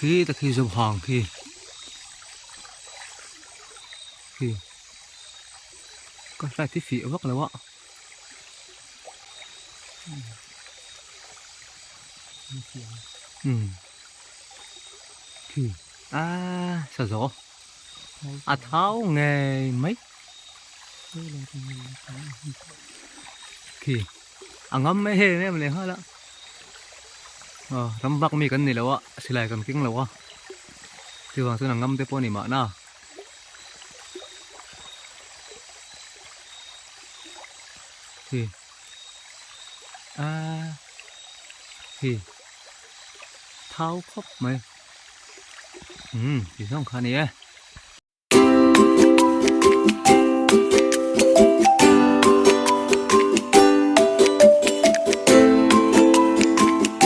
Khi ta khi zo hang khi. Khi. Ka hriat hi fih vak lo a. Umm. Khi. A sa zo. A thau ngei mai. Khi. A ngam mai hei em leh nghal a. Aw ram vak mi kan ni lo a silai kan keng lo a. Chuvang chuan a ngam te pawh a ni mahna. Khi a khi thau khawp mai umm ti zawng kha a ni e.